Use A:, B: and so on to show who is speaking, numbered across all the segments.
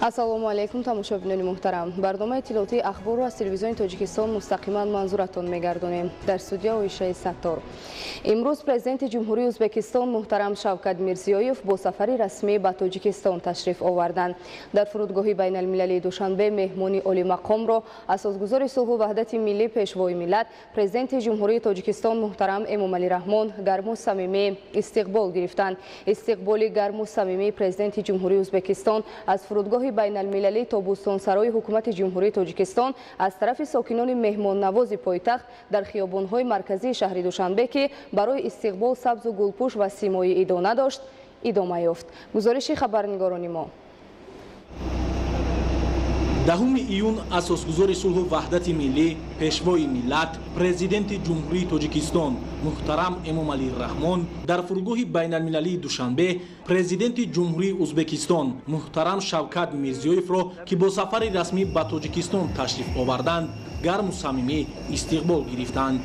A: Ассалому алайкум, тамошобинони муҳтарам. Барномаи иттилоотии ахборро аз телевизиони Тоҷикистон мустақиман манзуратон мегардонем. Дар студия Оишаи Саттор. Имрӯз президенти Ҷумҳурии Ӯзбекистон муҳтарам Шавкат Мирзиёев бо сафари расмӣ ба Тоҷикистон ташриф оварданд. Дар фурудгоҳи байналмилалии Душанбе меҳмони олимақомро асосгузори сулҳу ваҳдати миллӣ, пешвои миллат, президенти Ҷумҳурии Тоҷикистон муҳтарам Эмомалӣ Раҳмон гарму самимӣ истиқбол гирифтанд. Истиқболи гарму самимии президенти Ҷумҳурии Ӯзбекистон аз фурудгоҳи байналмилалӣ то бӯстонсарои ҳукумати Ҷумҳурии Тоҷикистон аз тарафи сокинони меҳмоннавози пойтахт дар хиёбонҳои марказии шаҳри Душанбе, ки барои истиқбол сабзу гулпӯш ва симои идона дошт, идома ёфт. Гузориши хабарнигорони мо.
B: 10 июн асосгузори сулҳу ваҳдати миллӣ, пешвои миллат, президенти Ҷумҳурии Тоҷикистон муҳтарам Эмомалӣ Раҳмон дар фурудгоҳи байналмилалии Душанбе президенти Ҷумҳурии Ӯзбекистон муҳтарам Шавкат Мирзиёевро, ки бо сафари расмӣ ба Тоҷикистон ташриф оварданд, гарму самимӣ истиқбол гирифтанд.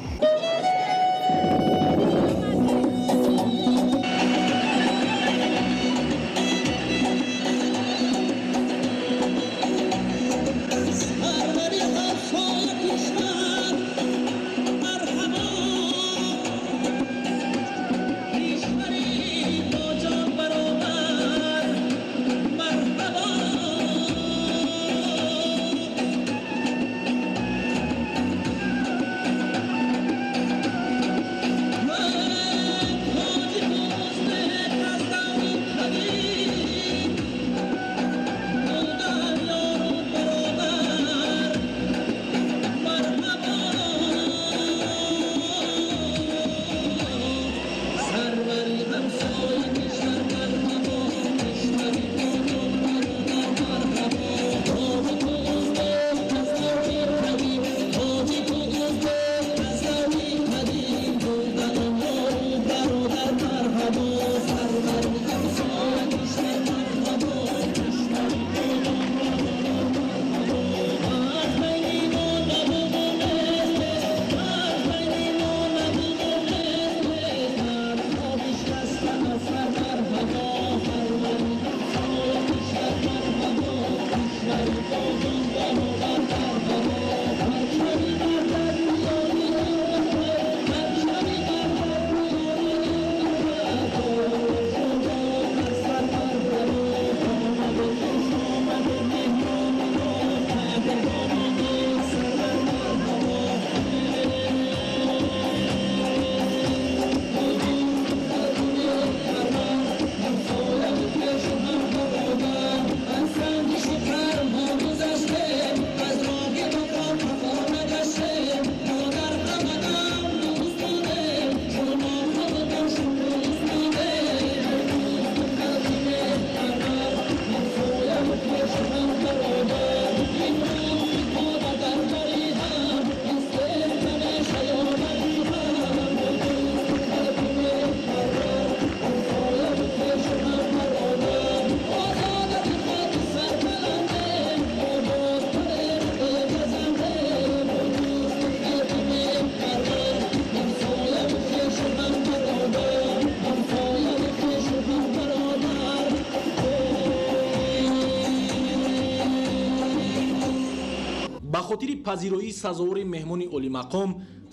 B: Ба хотири пазироии сазовори меҳмони олимақом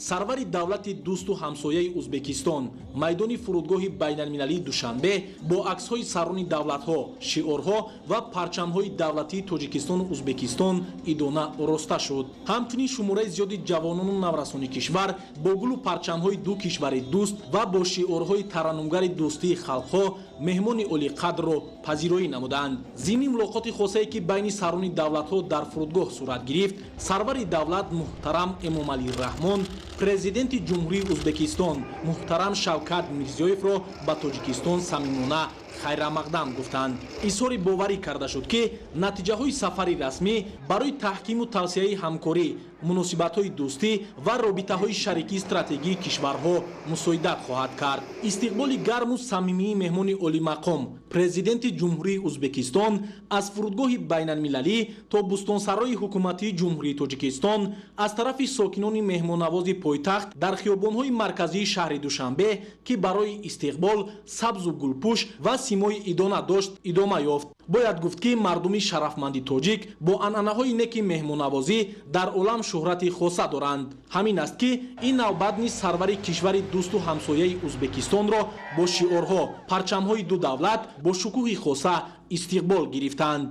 B: сарвари давлати дӯсту ҳамсояи Ӯзбекистон майдони фурудгоҳи байналмилалии Душанбе бо аксҳои сарони давлатҳо, шиорҳо ва парчамҳои давлатии Тоҷикистону Ӯзбекистон идона ороста шуд. Ҳамчунин шумораи зиёди ҷавонону наврасони кишвар бо гулу парчамҳои ду кишвари дӯст ва бо шиорҳои тараннумгари дӯстии халқҳо меҳмони олиқадрро пазироӣ намуданд. Зимни мулоқоти хосае, ки байни сарони давлатҳо дар фурудгоҳ сурат гирифт, сарвари давлат муҳтарам Эмомалӣ Раҳмон Президенти Ҷумҳурии Ӯзбекистон муҳтарам Шавкат Мирзиёевро ба Тоҷикистон самимона хайрамақдам гуфтанд. Изҳори боварӣ карда шуд, ки натиҷаҳои сафари расмӣ барои таҳкиму тавсияи ҳамкорӣ, муносибатҳои дӯстӣ ва робитаҳои шарикии стратегии кишварҳо мусоидат хоҳад кард. Истиқболи гарму самимии меҳмони олимақом, Президенти Ҷумҳурии Ӯзбекистон аз фурудгоҳи байналмилалӣ то бӯстонсарои ҳукуматии Ҷумҳурии Тоҷикистон аз тарафи сокинони меҳмоннавози пойтахт дар хиёбонҳои марказии шаҳри Душанбе, ки барои истиқбол сабзу гулпӯш ва симои идона дошт, идома ёфт. Бояд гуфт, ки мардуми шарафманди тоҷик бо анъанаҳои неки меҳмоннавозӣ дар олам шӯҳрати хоса доранд. Ҳамин аст, ки ин навбат низ сарвари кишвари дӯсту ҳамсояи Ӯзбекистонро бо шиорҳо, парчамҳои ду давлат бо шукӯҳи хоса истиқбол гирифтанд.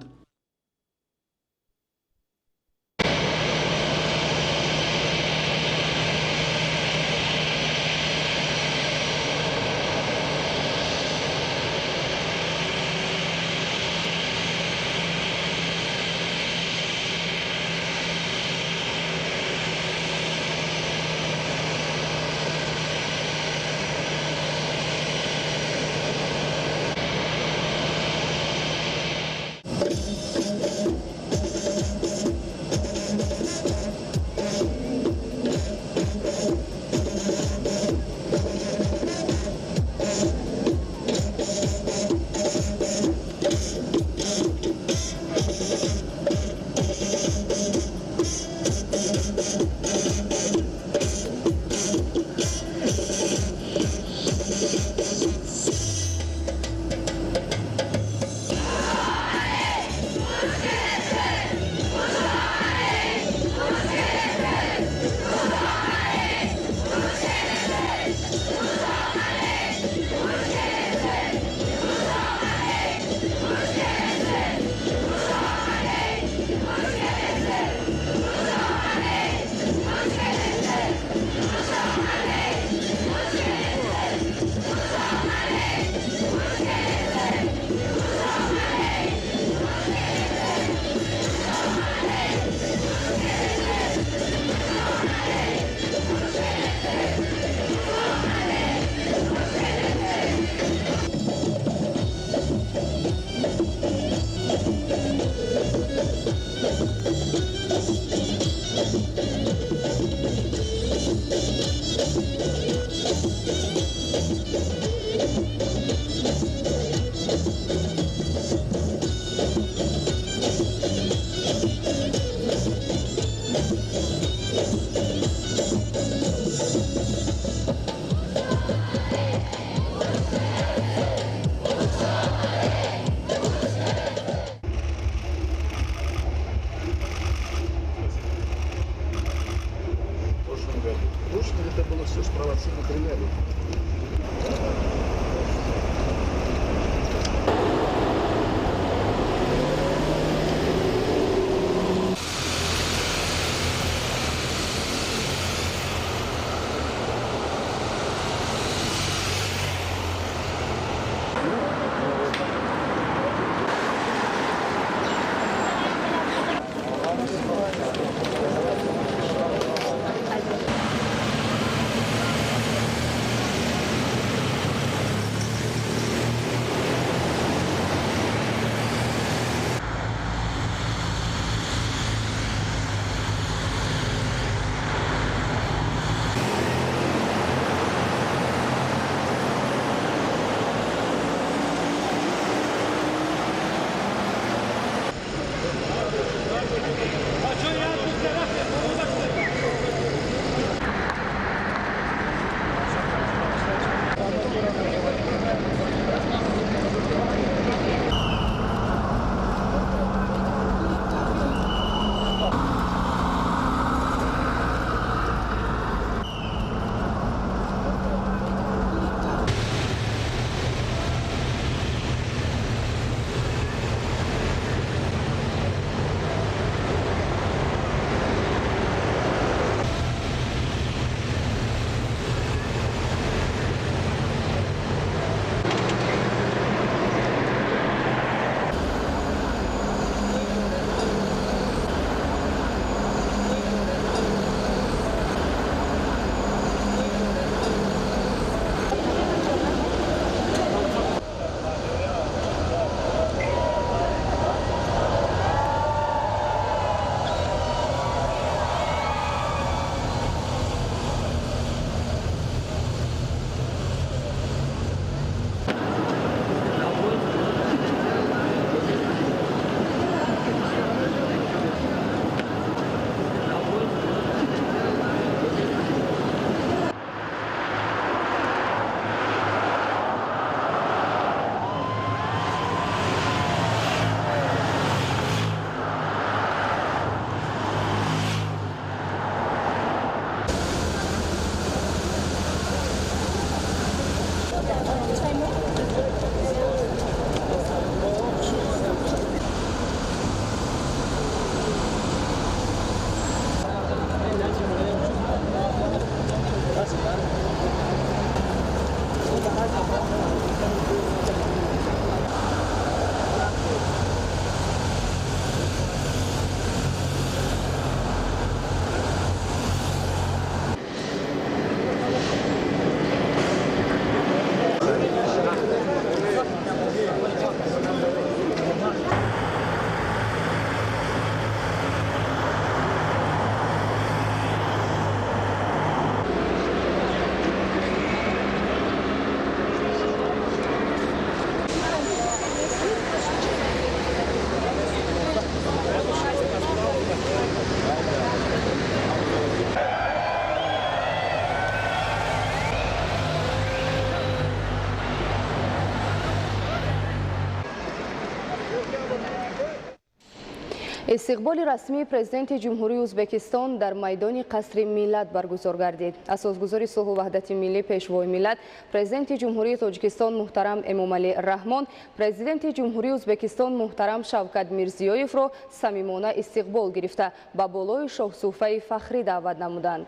A: Истиқболи расмии президенти Ҷумҳурии Ӯзбекистон дар майдони Қасри Миллат баргузор гардид. Асосгузори сулҳу ваҳдати миллӣ, пешвои миллат, президенти Ҷумҳурии Тоҷикистон муҳтарам Эмомалӣ Раҳмон, президенти Ҷумҳурии Ӯзбекистон муҳтарам Шавкат Мирзиёевро самимона истиқбол гирифта, ба болои шоҳсуфаи фахрӣ даъват намуданд.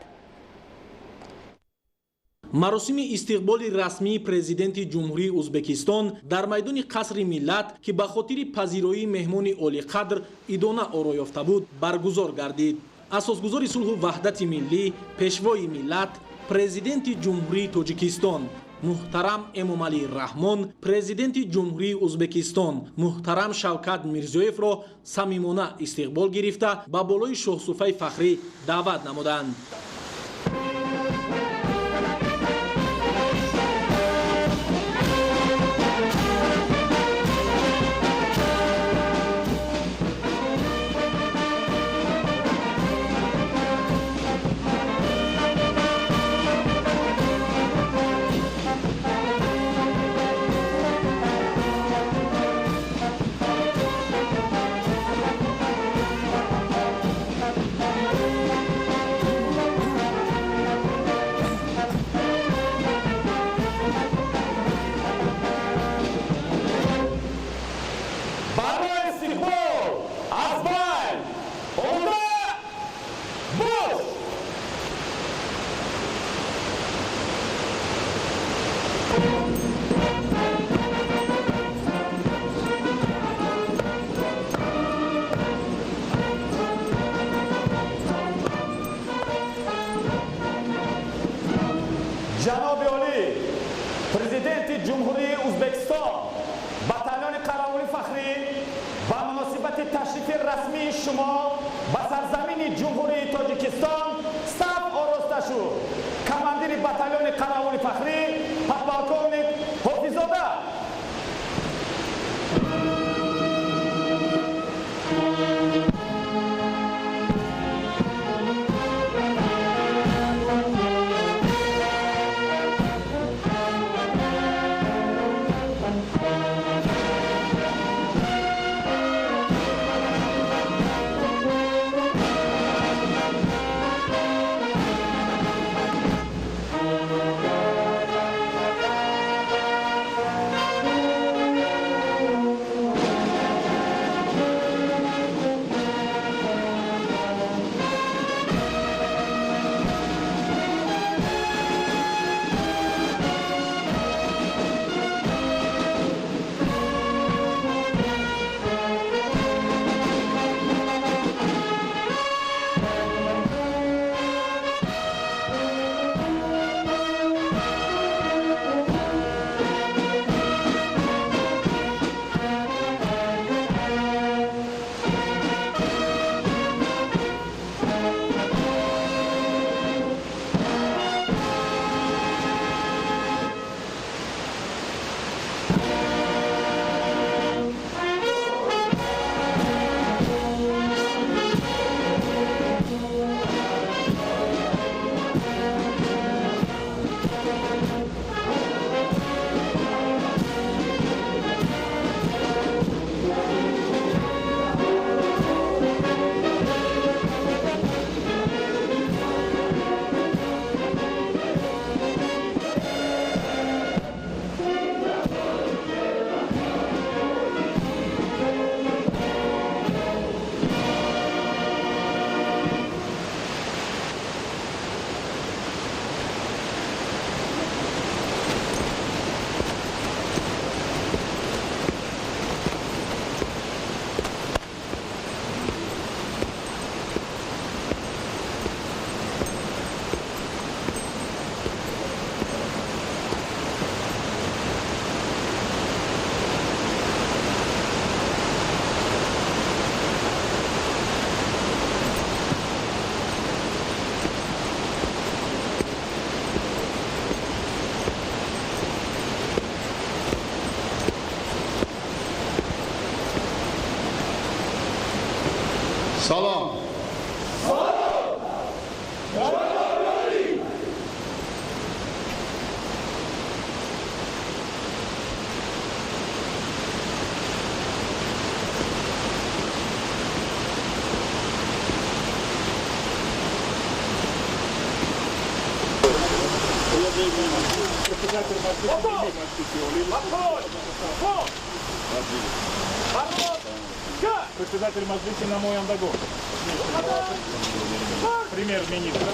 B: Маросими истиқболи расмии президенти Ҷумҳурии Ӯзбекистон дар майдони Қасри Миллат, ки ба хотири пазироии меҳмони олиқадр идона оро ёфта буд, баргузор гардид. Асосгузори сулҳу ваҳдати миллӣ, пешвои миллат, президенти Ҷумҳурии Тоҷикистон муҳтарам Эмомалӣ Раҳмон, президенти Ҷумҳурии Ӯзбекистон муҳтарам Шавкат Мирзиёевро самимона истиқбол гирифта, ба болои шоҳсуфаи фахрӣ даъват намуданд.
C: Ҷаноби олӣ, президенти Ҷумҳурии Ӯзбекистон, батальони қаровули фахрӣ ба муносибати ташрифи расмии шумо ба сарзамини Ҷумҳурии Тоҷикистон саф ороста шуд. Командири батальони қаровули фахрӣ подполковник Ҳофиззода.
D: Салом. Председатель Маджлиси Намояндагон, премьер-министр,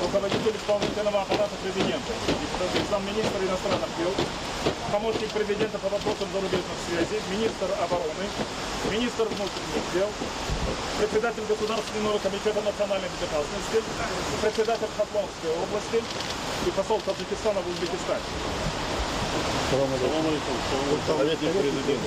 D: руководитель исполнительного аппарата президента, замминистра иностранных дел, помощник президента по вопросам зарубежных связей, министр обороны, министр внутренних дел, председатель Государственного комитета национальной безопасности, председатель Хатлонской области и посол Таджикистана в Узбекистане.
E: Салам алейкум. Советник президента.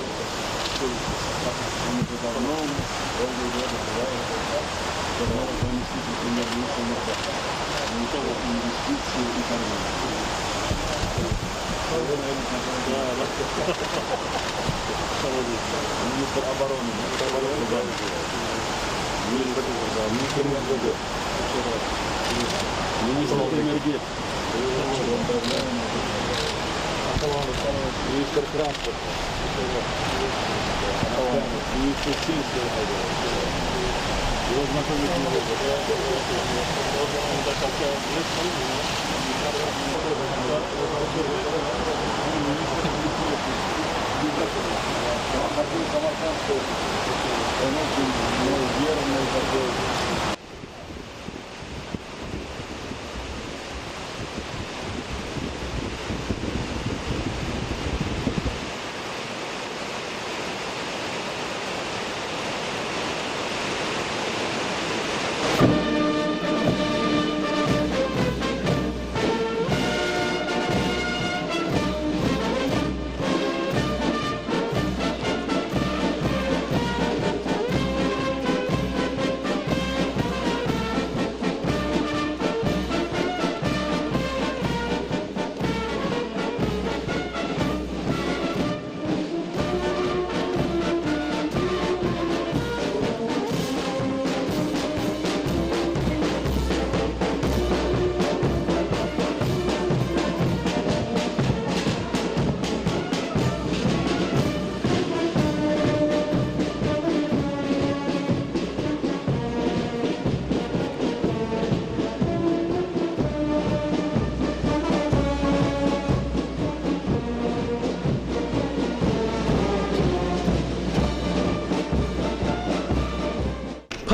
E: Министр обороны, министр МВД, министр энергетики, министр транспорта, министр сельского хозяйства. Его знакомить не буду. Он очень верный такой.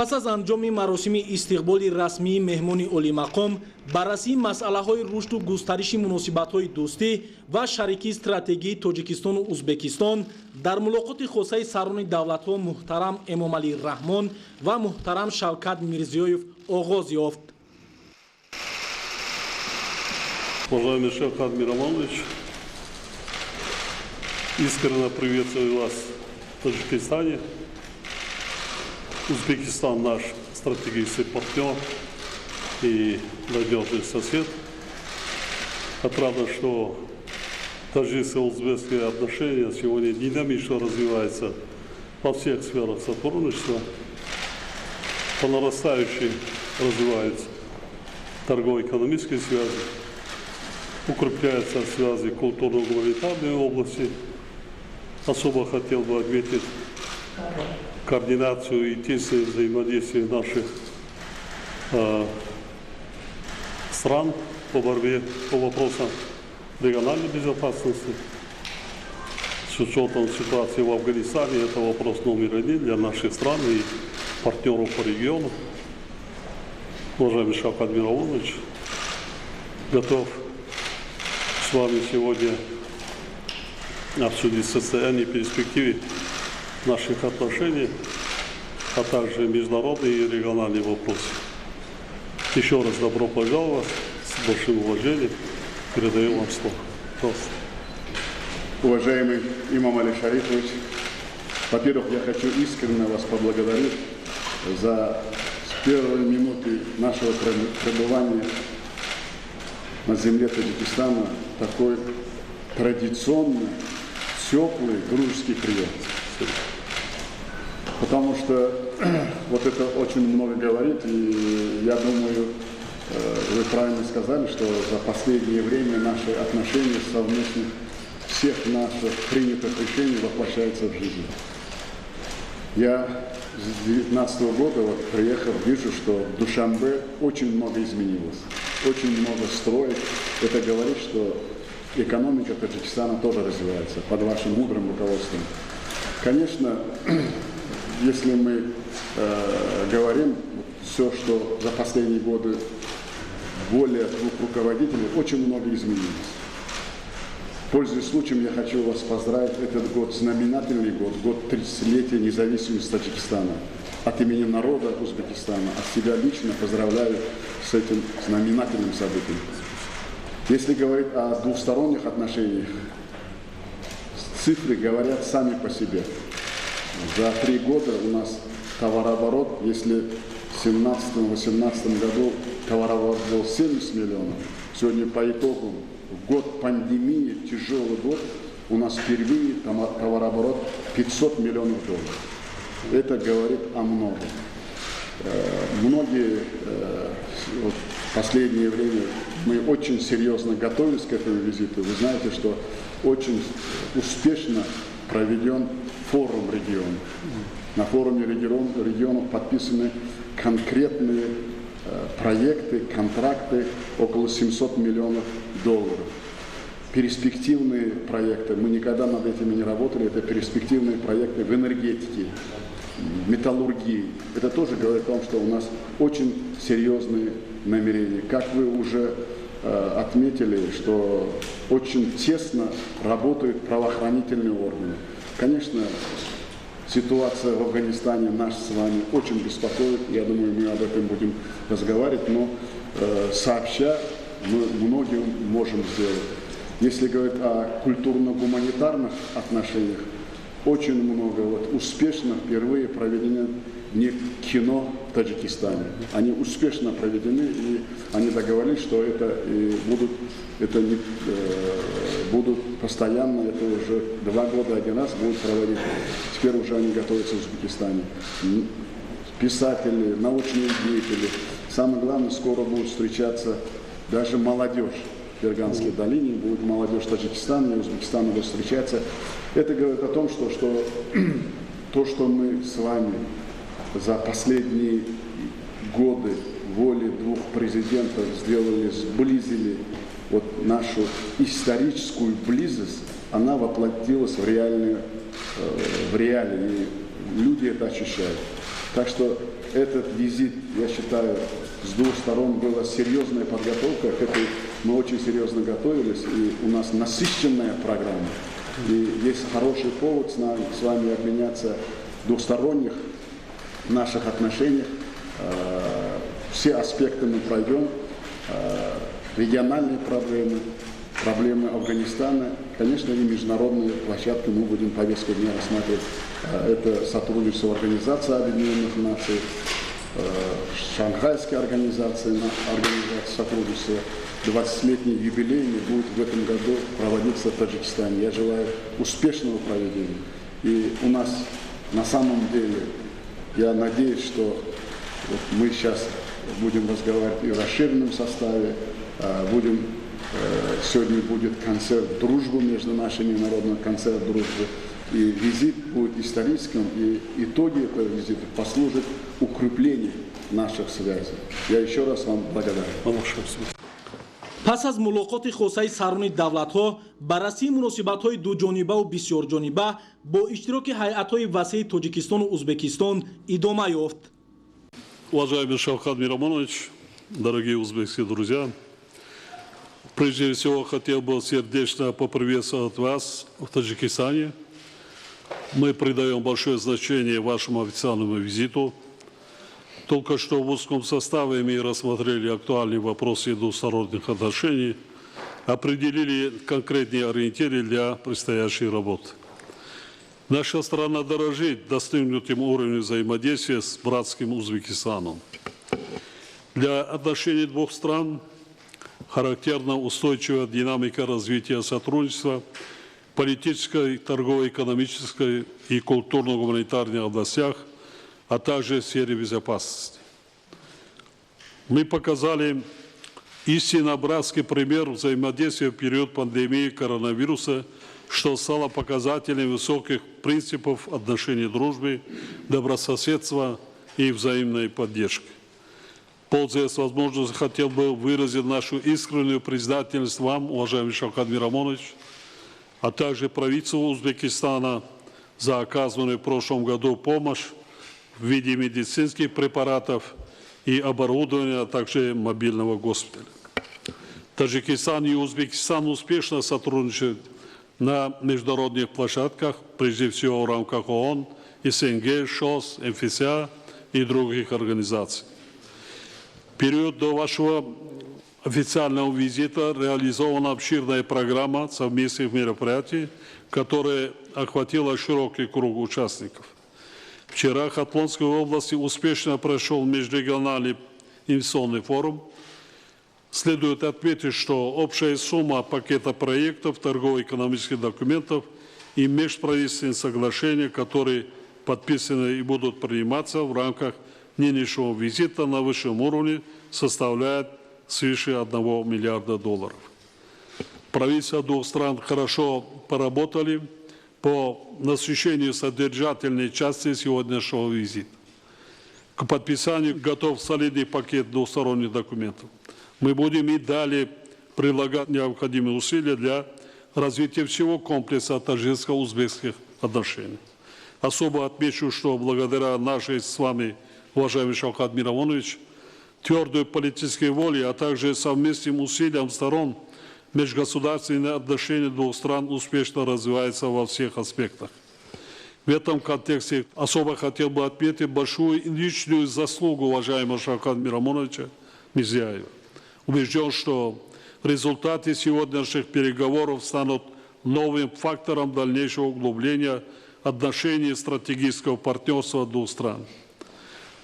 B: Пас аз анҷоми маросими истиқболи расмии меҳмони олимақом, баррасии масъалаҳои рушду густариши муносибатҳои дӯстӣ ва шарикии стратегии Тоҷикистону Узбекистон дар мулоқоти хосаи сарони давлатҳо муҳтарам Эмомалӣ Раҳмон ва муҳтарам Шавкат Мирзиёев оғоз ёфт.
F: Уважаемый Шавкат Миромонович, искренне приветствую вас в Таджикистане. Узбекистан наш стратегический партнер и надежный сосед. Отрадно, что таджикско-узбекские отношения сегодня динамично развиваются во всех сферах сотрудничества. По нарастающей развиваются торгово-экономические связи, укрепляются связи культурно-гуманитарной области. Особо хотел бы отметить координацию и тесное взаимодействие наших стран по борьбе по вопросам региональной безопасности. С учетом ситуации в Афганистане, это вопрос номер один для наших стран и партнеров по региону. Уважаемый Шавкат Миромонович, готов с вами сегодня обсудить состояние и перспективы наших отношений, а также международные и региональные вопросы. Еще раз добро пожаловать, с большим уважением передаю вам слово. Пожалуйста.
G: Уважаемый Имомали Шарифович, во-первых, я хочу искренне вас поблагодарить за с первой минуты нашего пребывания на земле Таджикистана такой традиционный, теплый, дружеский прием. Потому что вот это очень много говорит, и я думаю, вы правильно сказали, что за последнее время наши отношения совместных всех наших принятых решений воплощаются в жизнь. Я с 2019 года, вот, приехав, вижу, что в Душанбе очень много изменилось. Очень много строек. Это говорит, что экономика Таджикистана тоже развивается под вашим мудрым руководством. Конечно, если мы говорим все, что за последние годы более двух руководителей, очень много изменилось. Пользуясь случаем, я хочу вас поздравить. Этот год знаменательный год, год 30-летия независимости Таджикистана. От имени народа Узбекистана, от себя лично поздравляю с этим знаменательным событием. Если говорить о двухсторонних отношениях, цифры говорят сами по себе. За 3 года у нас товарооборот, если в 2017-2018 году товарооборот был 70 миллионов, сегодня по итогу, в год пандемии, тяжелый год, у нас впервые товарооборот 500 миллионов долларов. Это говорит о многом. Многие, вот в последнее время мы очень серьезно готовились к этому визиту. Вы знаете, что очень успешно проведен форум регионов. На форуме регионов подписаны конкретные проекты, контракты около 700 миллионов долларов. Перспективные проекты, мы никогда над этими не работали, это перспективные проекты в энергетике, в металлургии. Это тоже говорит о том, что у нас очень серьезные намерения. Как вы уже отметили, что очень тесно работают правоохранительные органы. Конечно, ситуация в Афганистане нас с вами очень беспокоит. Я думаю, мы об этом будем разговаривать, но сообща мы многим можем сделать. Если говорить о культурно-гуманитарных отношениях, очень много, вот, успешно впервые проведены дни кино в Таджикистане. Они успешно проведены, и они договорились, что это и будут, это не, будут постоянно, это уже 2 года один раз будут проводить. Теперь уже они готовятся в Узбекистане. Писатели, научные деятели. Самое главное, скоро будут встречаться даже молодежь. В Ферганской долине будет молодежь Таджикистана и Узбекистана будут встречаться. Это говорит о том, что то, что мы с вами за последние годы воли двух президентов сделали, сблизили вот нашу историческую близость, она воплотилась в реалии, и люди это ощущают. Так что этот визит, я считаю, с двух сторон была серьезная подготовка к этой, мы очень серьезно готовились, и у нас насыщенная программа. И есть хороший повод с вами обменяться в двухсторонних наших отношениях. Все аспекты мы пройдем, региональные проблемы, проблемы Афганистана, конечно, и международные площадки мы будем повестку дня рассматривать. Это сотрудничество в Организации Объединенных Наций, Шанхайской организации сотрудничества. 20-летний юбилейный будет в этом году проводиться в Таджикистане. Я желаю успешного проведения. И у нас на самом деле, я надеюсь, что вот мы сейчас будем разговаривать и в расширенном составе, сегодня будет концерт дружбы между нашими народами, концерт дружбы. И визит будет историческим, и итоги этого визита послужат укреплению наших связей. Я еще раз вам благодарен.
B: Пас аз мулоқоти хосаи сарони давлатҳо, баррасии муносибатҳои дуҷонибаву бисёрҷониба бо иштироки ҳайатҳои васеи Тоҷикистону Узбекистон идома ёфт.
F: Уважаемый Шавкат Миромонович, дорогие узбекские друзья, прежде всего хотел бы сердечно поприветствовать вас в Таджикистане. Мы придаем большое значение вашему официальному визиту. Только что в узком составе мы рассмотрели актуальные вопросы двусторонних отношений, определили конкретные ориентиры для предстоящей работы. Наша страна дорожит достигнутым уровнем взаимодействия с братским Узбекистаном. Для отношений двух стран характерна устойчивая динамика развития сотрудничества в политической, торгово-экономической и культурно-гуманитарной областях, а также в сфере безопасности. Мы показали истинно братский пример взаимодействия в период пандемии коронавируса, что стало показателем высоких принципов отношений дружбы, добрососедства и взаимной поддержки. Пользуясь возможностью, хотел бы выразить нашу искреннюю признательность вам, уважаемый Шавкат Миромонович, а также правительству Узбекистана за оказанную в прошлом году помощь в виде медицинских препаратов и оборудования, а также мобильного госпиталя. Таджикистан и Узбекистан успешно сотрудничают на международных площадках, прежде всего в рамках ООН, СНГ, ШОС, МФЦА и других организаций. В период до вашего официального визита реализована обширная программа совместных мероприятий, которая охватила широкий круг участников. Вчера в Хатлонской области успешно прошел межрегиональный инвестиционный форум. Следует отметить, что общая сумма пакета проектов, торгово-экономических документов и межправительственных соглашений, которые подписаны и будут приниматься в рамках нынешнего визита на высшем уровне, составляет свыше 1 миллиарда долларов. Правительства двух стран хорошо поработали по насыщению содержательной части сегодняшнего визита. К подписанию готов солидный пакет двусторонних документов. Мы будем и далее прилагать необходимые усилия для развития всего комплекса таджикско-узбекских отношений. Особо отмечу, что благодаря нашей с вами, уважаемый Шавкат Миромонович, твердой политической воле, а также совместным усилиям сторон, межгосударственные отношения двух стран успешно развиваются во всех аспектах. В этом контексте особо хотел бы отметить большую личную заслугу уважаемого Шавката Миромоновича Мирзиёева. Убежден, что результаты сегодняшних переговоров станут новым фактором дальнейшего углубления отношений стратегического партнерства двух стран.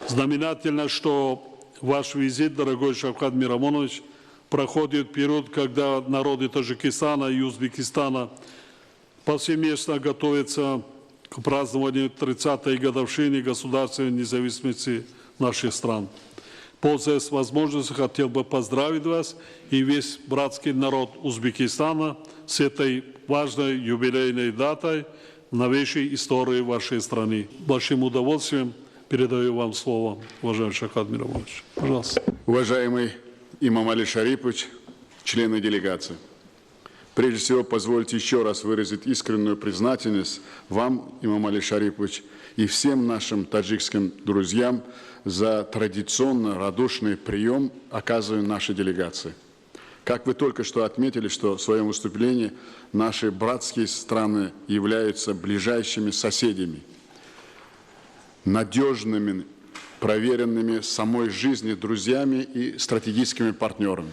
F: Знаменательно, что ваш визит, дорогой Шавкат Миромонович, проходит период, когда народы Таджикистана и Узбекистана повсеместно готовятся к празднованию 30-й годовщины государственной независимости наших стран. Пользуясь возможностью, хотел бы поздравить вас и весь братский народ Узбекистана с этой важной юбилейной датой новейшей истории вашей страны. Большим удовольствием передаю вам слово, уважаемый Шавкат Миромонович. Пожалуйста.
G: Уважаемый Имомали Шарипович, члены делегации. Прежде всего, позвольте еще раз выразить искреннюю признательность вам, Имомали Шарипович, и всем нашим таджикским друзьям за традиционно радушный прием, оказанный нашей делегации. Как вы только что отметили, что в своем выступлении наши братские страны являются ближайшими соседями, надежными, проверенными самой жизни друзьями и стратегическими партнерами.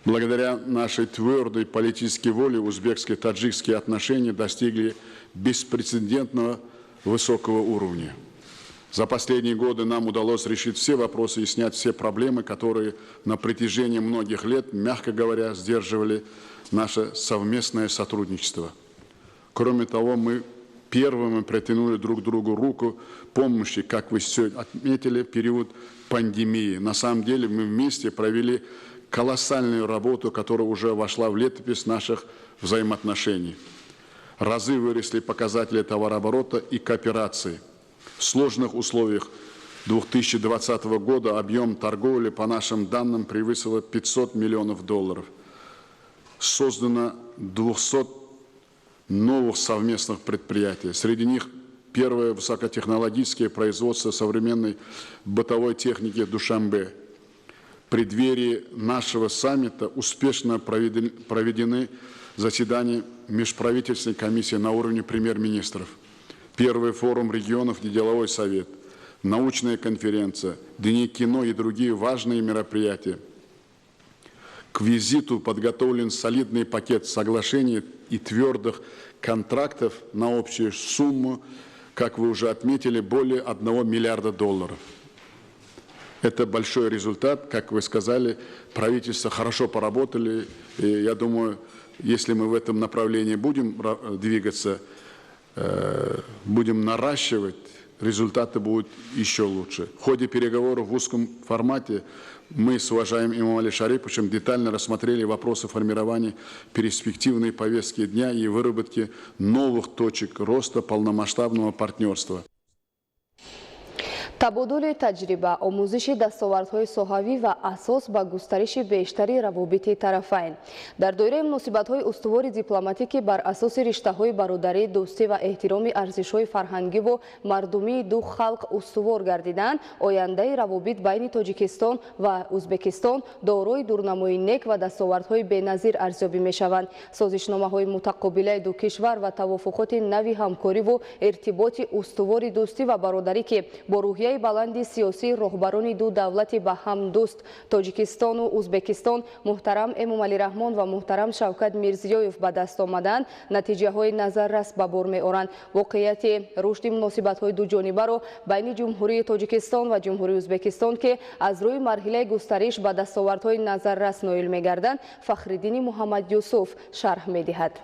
G: Благодаря нашей твердой политической воле узбекско-таджикские отношения достигли беспрецедентного высокого уровня. За последние годы нам удалось решить все вопросы и снять все проблемы, которые на протяжении многих лет, мягко говоря, сдерживали наше совместное сотрудничество. Кроме того, мы первыми протянули друг другу руку помощи, как вы все отметили, в период пандемии. На самом деле мы вместе провели колоссальную работу, которая уже вошла в летопись наших взаимоотношений. Разы выросли показатели товарооборота и кооперации. В сложных условиях 2020 года объем торговли, по нашим данным, превысил 500 миллионов долларов. Создано 200 новых совместных предприятий. Среди них первое высокотехнологическое производство современной бытовой техники в Душанбе. В преддверии нашего саммита успешно проведены заседания межправительственной комиссии на уровне премьер-министров. Первый форум регионов и деловой совет, научная конференция, дни кино и другие важные мероприятия. К визиту подготовлен солидный пакет соглашений и твердых контрактов на общую сумму, как вы уже отметили, более 1 миллиарда долларов. Это большой результат, как вы сказали, правительство хорошо поработали. И я думаю, если мы в этом направлении будем двигаться, будем наращивать, результаты будут еще лучше. В ходе переговоров в узком формате мы с уважаемым Имомали Шариповичем детально рассмотрели вопросы формирования перспективной повестки дня и выработки новых точек роста полномасштабного партнерства.
A: Табодули таҷриба, омӯзиши дастовардҳои соҳавӣ ва асос ба густариши бештари равобити тарафайн. Дар доираи муносибатҳои устувори дипломатӣ, ки бар асоси риштаҳои бародарӣ, дӯстӣ ва эҳтироми арзишҳои фарҳангиву мардумии ду халқ устувор гардиданд, ояндаи равобит байни Тоҷикистон ва Ӯзбекистон дорои дурнамои нек ва дастовардҳои беназир арзёбӣ мешаванд. Созишномаҳои мутақобилаи ду кишвар ва тавофуқоти нави ҳамкориву иртиботи устувори дӯстӣ ва бародарӣ, ки бо рӯҳияи баланди сиёсии роҳбарони ду давлати ба ҳам дӯст Тоҷикистону Ӯзбекистон муҳтарам Эмомалӣ Раҳмон ва муҳтарам Шавкат Мирзиёев ба даст омаданд, натиҷаҳои назаррас ба бор меоранд. Воқеияти рушди муносибатҳои дуҷонибаро байни Ҷумҳурии Тоҷикистон ва Ҷумҳурии Ӯзбекистон, ки аз рӯи марҳилаи густариш ба дастовардҳои назаррас ноил мегарданд, Фахриддини Муҳаммад Юсуф шарҳ медиҳад.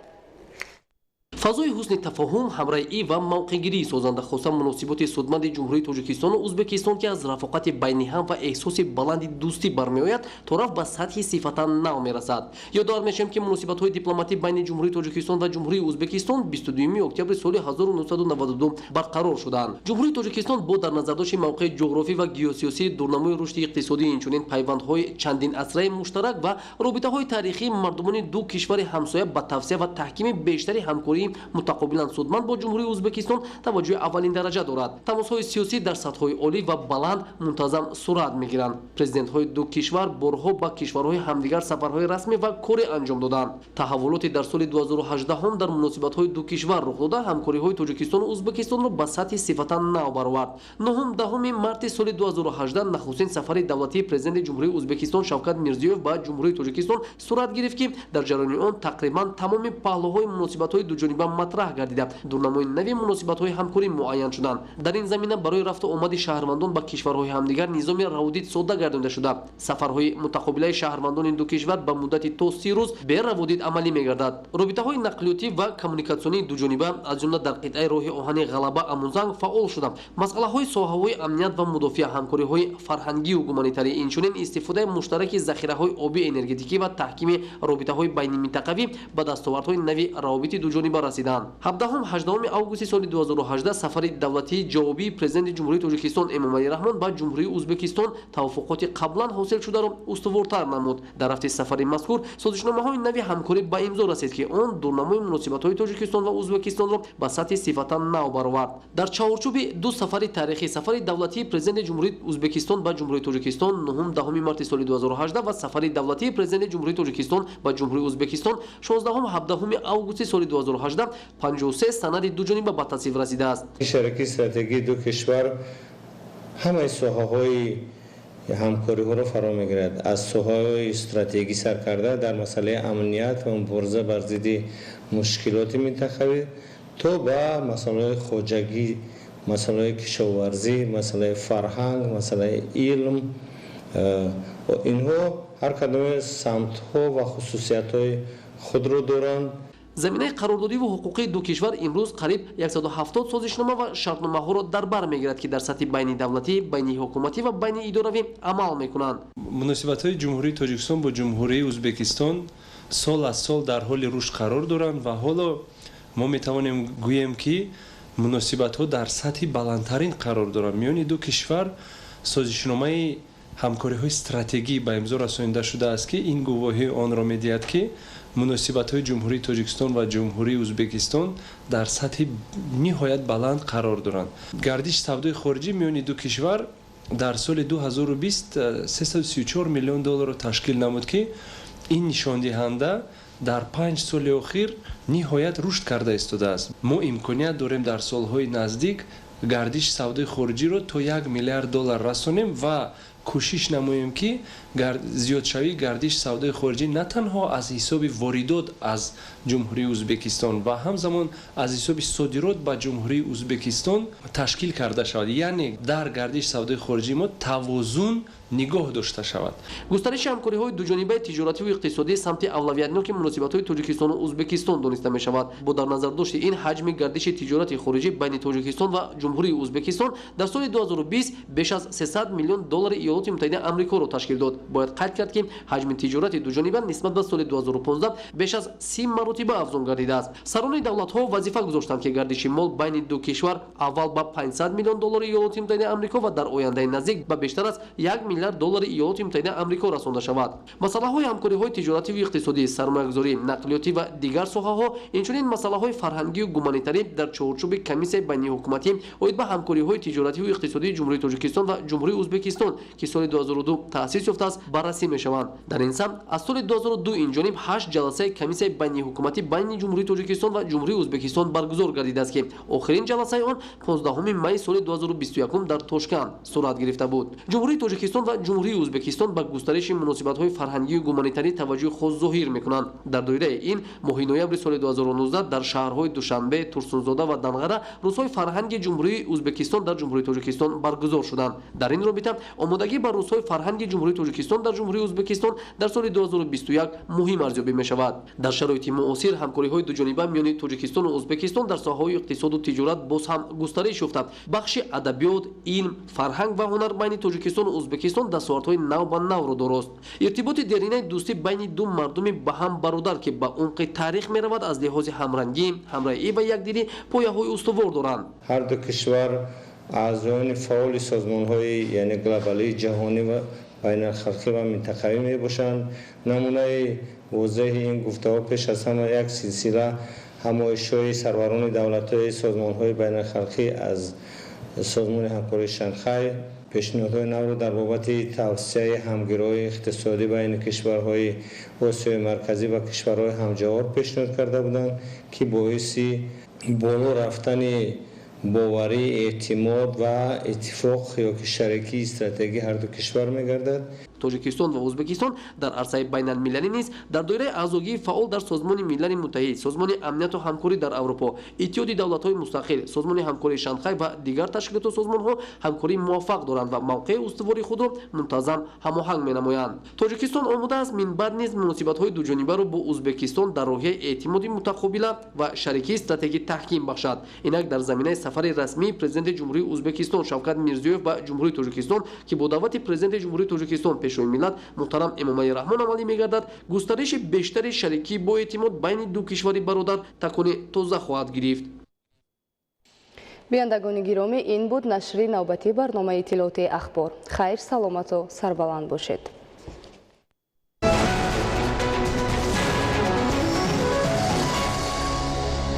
H: Фазои ҳусни тафоҳум, ҳамраҳӣ ва мавқеъгирии созанда, хоса муносиботи судманди Ҷумҳурии Тоҷикистону Ӯзбекистон, ки аз рафоқати байни ҳам ва эҳсоси баланди дӯстӣ бармеояд, то рафт ба сатҳи сифатан нав мерасад. Ёдовар мешавем, ки муносибатҳои дипломатӣ байни Ҷумҳурии Тоҷикистон ва Ҷумҳурии Ӯзбекистон 22 октябри соли 1992 барқарор шуданд. Ҷумҳурии Тоҷикистон бо дар назардошти мавқеи ҷуғрофӣ ва геосиёсии дурнамои рушди иқтисодӣ, инчунин пайвандҳои чандин асраи муштарак ва робитаҳои таърихии мардумони ду кишвари ҳамсоя ба тавсия ва таҳкими бештари ҳамкории мутақобилан судманд бо Ҷумҳурии Ӯзбекистон таваҷҷӯҳи аввалин дараҷа дорад. Тамосҳои сиёсӣ дар сатҳҳои олӣ ва баланд мунтазам сурат мегиранд. Президентҳои ду кишвар борҳо ба кишварҳои ҳамдигар сафарҳои расмӣ ва корӣ анҷом доданд. Таҳаввулоти дар соли 2018 дар муносибатҳои ду кишвар рух дода, ҳамкориҳои Тоҷикистону Ӯзбекистонро ба сатҳи сифатан нав баровард. 9-10 марти соли 2018 нахустин сафари давлатии президенти Ҷумҳурии Ӯзбекистон Шавкат Мирзиёев ба Ҷумҳурии Тоҷикистон сурат гирифт, ки дар ҷараёни он тақрибан тамоми паҳлӯҳои муносибатҳои дуҷониба матраҳ гардида, дурнамои нави муносибатҳои ҳамкорӣ муайян шуданд. Дар ин замина барои рафту омади шаҳрвандон ба кишварҳои ҳамдигар низоми раводид содда гардонида шуда, сафарҳои мутақобилаи шаҳрвандони ду кишвар ба муддати то 30 рӯз бе раводид амалӣ мегардад. Робитаҳои нақлиётӣ ва коммуникатсионии дуҷониба, аз ҷумла дар қитъаи роҳи оҳани Ғалаба Амузанг фаъол шуда, масъалаҳои соҳаҳои амният ва мудофиа, ҳамкориҳои фарҳангию гуманитарӣ, инчунин истифодаи муштараки захираҳои обӣ энергетикӣ ва таҳкими робитаҳои байниминтақавӣ ба дастовардҳои нави равобити дуҷониба расиданд. 17-18 августи соли 2018 сафари давлатии ҷавобии президенти Ҷумҳурии Тоҷикистон Эмомалӣ Раҳмон ба Ҷумҳурии Ӯзбекистон тавофуқоти қаблан ҳосилшударо устуворта намуд. Дар рафти сафари мазкур созишномаҳои нави ҳамкорӣ ба имзо расид, ки он дурнамои муносибатҳои Тоҷикистон ва Ӯзбекистонро ба сатҳи сифатан нав баровард. Дар чаҳорчӯби ду сафари таърихӣ, сафари давлатии президенти Ҷумҳурии Ӯзбекистон ба Ҷумҳурии Тоҷикистон 9-10 марти соли 2018 ва сафари давлатии президенти Ҷумҳурии Тоҷикистон ба Ҷумҳурии Ӯзбекистон 16-17 августи соли 2018 53 санади дуҷониба ба тасвиб расидааст.
I: Шарики стратегии ду кишвар ҳамаи соҳаҳои ҳамкориҳоро фаро мегирад. Аз соҳаҳои стратегӣ сар карда дар масъалаи амният ва мубориза бар зидди мушкилоти минтақавӣ то ба масъалаҳои хоҷагӣ, масъалаҳои кишоварзӣ, масъалаи фарҳанг, масъалаи илм. Инҳо ҳар кадоме самтҳо ва хусусиятҳои худро доранд.
H: Заминаи қарордодиву ҳуқуқии ду кишвар имрӯз қариб 170 созишнома ва шартномаҳоро дар бар мегирад, ки дар сатҳи байнидавлатӣ, байниҳукуматӣ ва байниидоравӣ амал мекунанд.
J: Муносибатҳои Ҷумҳурии Тоҷикистон бо Ҷумҳурии Ӯзбекистон сол аз сол дар ҳоли рушд қарор доранд ва ҳоло мо метавонем гӯем, ки муносибатҳо дар сатҳи баландтарин қарор доранд. Миёни ду кишвар созишномаи ҳамкориҳои стратегӣ ба имзо расонида шудааст, ки ин гувоҳии онро медиҳад, ки муносибатҳои Ҷумҳурии Тоҷикистон ва Ҷумҳурии Ӯзбекистон дар сатҳи ниҳоят баланд қарор доранд. Гардиши савдои хориҷӣ миёни ду кишвар дар соли 2020 334 миллион долларро ташкил намуд, ки ин нишондиҳанда дар 5 соли охир ниҳоят рушд карда истодааст. Мо имконият дорем дар солҳои наздик гардиши савдои хориҷиро то 1 миллиард доллар расонем ва кӯшиш намоем, ки зиёдшавии гардиши савдои хориҷӣ на танҳо аз ҳисоби воридот аз Ҷумҳурии Ӯзбекистон ва ҳамзамон аз ҳисоби содирот ба Ҷумҳурии Ӯзбекистон ташкил карда шавад, яъне дар гардиши савдои хориҷии мо тавозун нигоҳ дошта шавад.
H: Густариши ҳамкориҳои дуҷонибаи тиҷоративу иқтисодӣ самти авлавиятноки муносибатҳои Тоҷикистону Ӯзбекистон дониста мешавад. Бо дар назардошти ин ҳаҷми гардиши тиҷорати хориҷӣ байни Тоҷикистон ва Ҷумҳурии Ӯзбекистон дар соли 2020 беш аз 300 миллион доллари Иёлоти Муттаҳидаи Амрикоро ташкил дод. Бояд қайд кард, ки ҳаҷми тиҷорати дуҷониба нисбат ба соли 2015 беш аз 30 маротиба афзун гардидааст. Сарони давлатҳо вазифа гузоштанд, ки гардиши мол байни ду кишвар аввал ба 500 миллион доллари Иёлоти Муттаҳидаи Амрико ва дар ояндаи наздик ба бештар аз 1 миллиард доллари Иёлоти Муттаҳидаи Амрико расонда шавад. Масъалаҳои ҳамкориҳои тиҷоративу иқтисодӣ, сармоягузорӣ, нақлиётӣ ва дигар соҳаҳо, инчунин масъалаҳои фарҳангию гуманитарӣ дар чорчӯби комиссияи байниҳукуматӣ оид ба ҳамкориҳои тиҷоративу иқтисодии Ҷумҳурии Тоҷикистон ва Ҷумҳурии Ӯзбекистон, ки соли 2002 таъсис ёфтааст, баррасӣ мешаванд. Дар ин самт аз соли 2002 инҷониб 8 ҷаласаи комиссияи байниҳукуматӣ байни Ҷумҳурии Тоҷикистон ва Ҷумҳурии Ӯзбекистон баргузор гардидааст, ки охирин ҷаласаи он 15 майи соли 2021 дар Тошканд сурат гирифта буд. Ҷумҳурии Тоҷикистон ва Ҷумҳурии Ӯзбекистон ба густариши муносибатҳои фарҳангию гуманитарӣ таваҷҷӯҳи хос зоҳир мекунанд. Дар доираи ин моҳи ноябри соли 2019 дар шаҳрҳои Душанбе, Турсунзода ва Данғара рӯзҳои фарҳанги Ҷумҳурии Ӯзбекистон дар Ҷумҳурии Тоҷикистон баргузор шуданд. Дар ин робита омодагӣ ба рӯзҳои фарҳанги Ҷумҳурии Тоҷикистон дар Ҷумҳурии Ӯзбекистон дар соли 2021 муҳим арзёбӣ мешавад. Дар шароити муосир ҳамкориҳои дуҷониба миёни Тоҷикистону Ӯзбекистон дар соҳаҳои иқтисоду тиҷорат боз ҳам густариш ёфта, бахши адабиёт, илм, фарҳанг ва ҳунар байни Тоҷикистону Ӯзбекистон дастовардҳои нав ба навро дорост. Иртиботи деринаи дӯстӣ байни ду мардуми ба ҳам бародар, ки ба умқи таърих меравад, аз лиҳози ҳамрангӣ, ҳамраҳӣ ва якдилӣ пояҳои устувор доранд.
I: Ҳар ду кишвар аъзоёни фаъоли созмонҳои яъне глобалии ҷаҳонӣ ва байналхалқӣ ва минтақавӣ мебошанд. Намунаи возеҳи ин гуфтаҳо пеш аз ҳама як силсила ҳамоишҳои сарварони давлатҳои созмонҳои байналхалқӣ аз Созмони ҳамкории Шанхай, пешниҳодҳои навро дар бобати тавсияи ҳамгироии иқтисодӣ байни кишварҳои Осиёи Марказӣ ва кишварҳои ҳамҷавор пешниҳод карда буданд, ки боиси боло рафтани боварӣ, эътимод ва иттифоқ ёки шарикии стратегии ҳар ду кишвар мегардад.
H: Тоҷикистон ва Ӯзбекистон дар арсаи байналмилалӣ низ дар доираи аъзогии фаъол дар Созмони Милали Муттаҳид, Созмони Амнияту ҳамкорӣ дар Аврупо, Иттиҳоди давлатҳои мустақил, Созмони ҳамкории Шанхай ва дигар ташкилоту созмонҳо ҳамкории муваффақ доранд ва мавқеи устувори худро мунтазам ҳамоҳанг менамоянд. Тоҷикистон омода аст минбаъд низ муносибатҳои дуҷонибаро бо Ӯзбекистон дар роҳияи эътимоди мутақобила ва шарикии стратегӣ таҳким бахшад. Инак дар заминаи сафари расмии Президенти Ҷумҳурии Ӯзбекистон Шавкат Мирзиёев ба Ҷумҳурии Тоҷикистон, ки бо даъвати Президенти Ҷумҳурии Тоҷикистон Пешвои миллат муҳтарам Эмомалӣ Раҳмон амалӣ мегардад, густариши бештари шарикӣ бо эътимод байни ду кишвари бародар такони тоза хоҳад гирифт.
A: Бинандагони гиромӣ, ин буд нашри навбатии барномаи иттилоотии Ахбор. Хайр, саломату сарбаланд бошед.